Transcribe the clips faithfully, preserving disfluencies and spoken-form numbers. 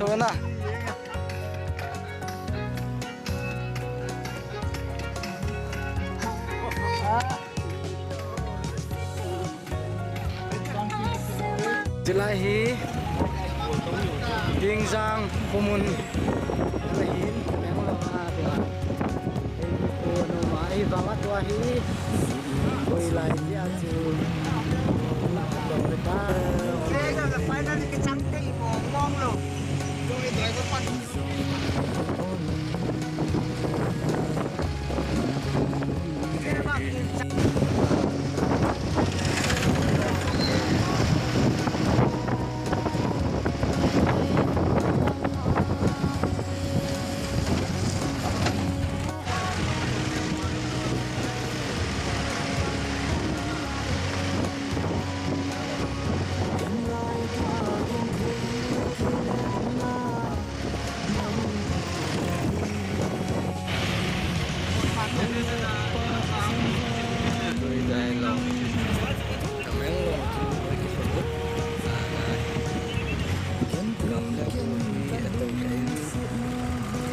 Tuna. Chulai hi Dingjang khomun ahin, Tamenglong a tua. Ei pu nu ma ei vang a tua hi. Koi lai dia chu. Finally kichang thei mong mong lou.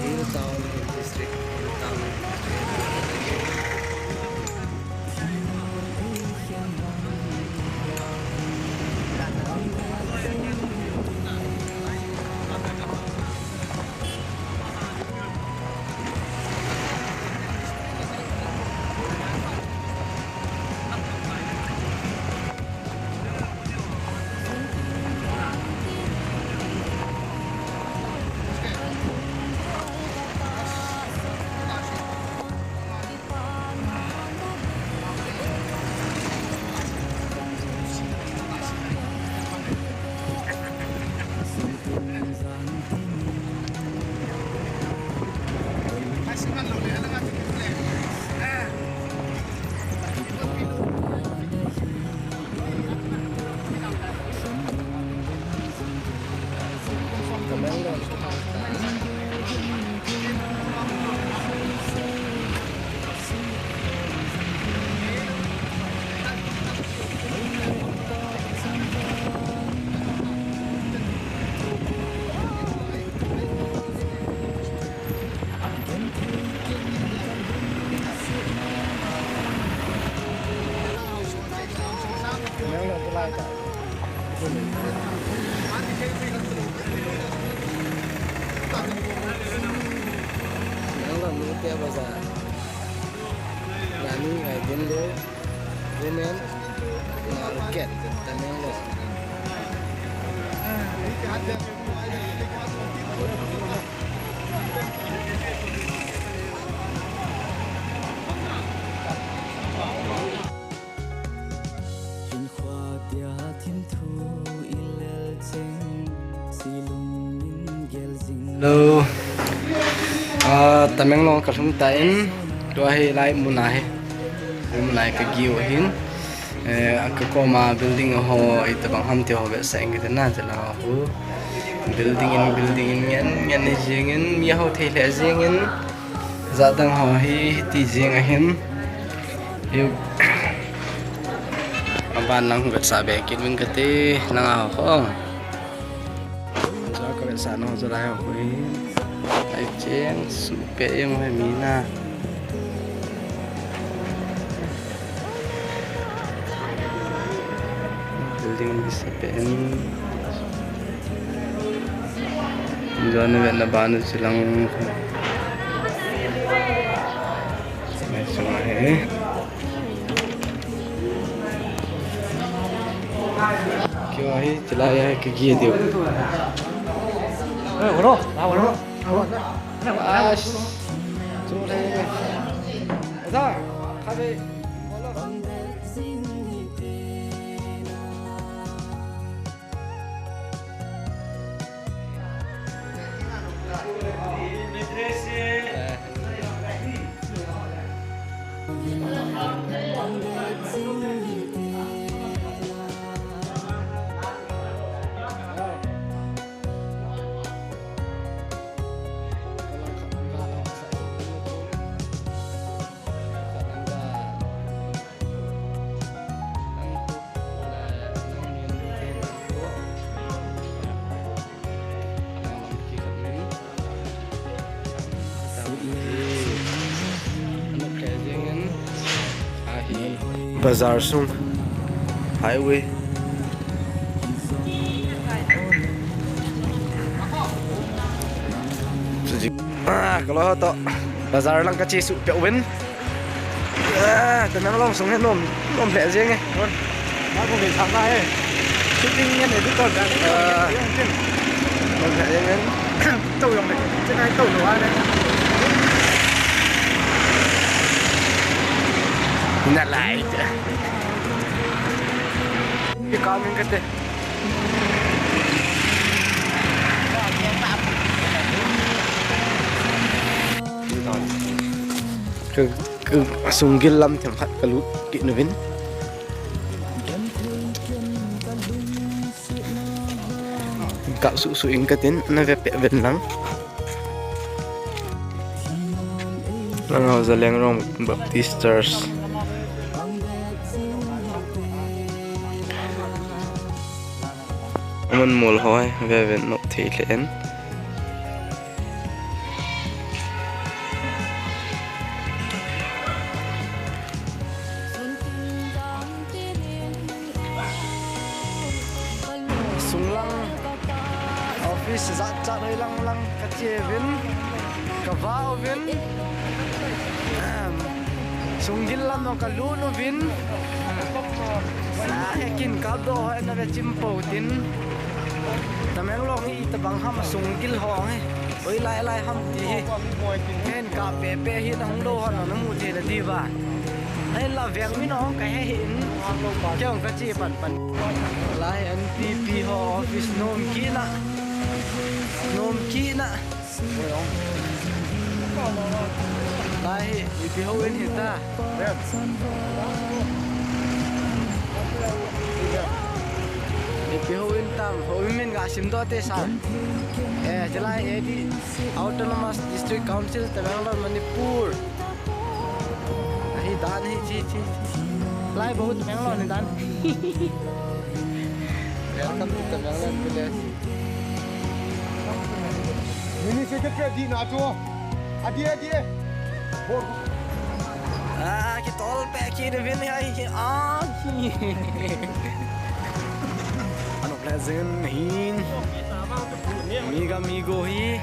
Hill Town District, Hill Town. Tamenglong Lote Bazar. Rani Gaidinliu Women Market, Tamenglong. Hello. Ah, Tamenglong kalhung tan, tua hi lai mun ahi. Mun ahi kagel u ahin. Eh, akoma building ho, itobang ham ti ho vetsah inge tina, chulai ho. Building in, building in, ngen, ngen jingin, mi ho thei lheh jingin. Jatdang ho hi, hiti jing ahin. Hiu. Aban lang vetsah be kit uvin kate, nanga ho. Chua kavetsah nau chulai ho hi. Ai cheng suhpeh jeng uve mi na. Building hi suhpeh in. Chua navetna ban u chulang. Mai chunga hi. Keiho hi chulai a hi kagel diu. Ash. Bazar sung. Highway. Ah, ka lo to. Bazar lang ka che suh peh uvin. Ah, Tamenglong sung hi nom, nom lheh jeng e. Hon. Ma ko ve thang na e. Shooting ngen e, editor ka. Ah. Nom lheh jeng e. Tau jong le. Che nai tau lo a le. Na lai. Ki ka min ka te. Ka, ka, sunggil lam themkhat ka lut kit uvin. Kap suh suh ing ka tin, na ve peh uvin lang. Lang ho Zeliangrong Baptist Church. Amun mol hoi, ve ve nop thei lheh in. Sunglang office jat chat hoi lang lang ka che uvin, ka va uvin. Ahem. Sunggil lam jong ka lut uvin. Ah, he kin kap doh hoi na ve chim pou tin. Tamenglong hi itabang ham a sunggil ho hi. Oi lai lai ham ti hi. Ken ka pe pe hi na hung lou hon na mu thei na diu va. Ahin la veng mi nong ka he hi in. Kei hong ka che pan pan. Lai N P P ho office nom kit na. Nom kit na. Lai hi, ipi houin hita. Ipi houin tam, houin min ga sim doh te sa. Eh, chulai A D, Autonomous District Council, Tamenglong, Manipur. Ahi dan hi, chi, chi, chi. Lai bahut Tamenglong ni dan. Welcome to Tamenglong village. Mini secretary di na chu. Adi, adi. Ah, kitol pe kit uvin hi. Ah, hi. Ano pleasant hin. Miga migo hi.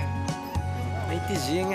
Ai ti jing.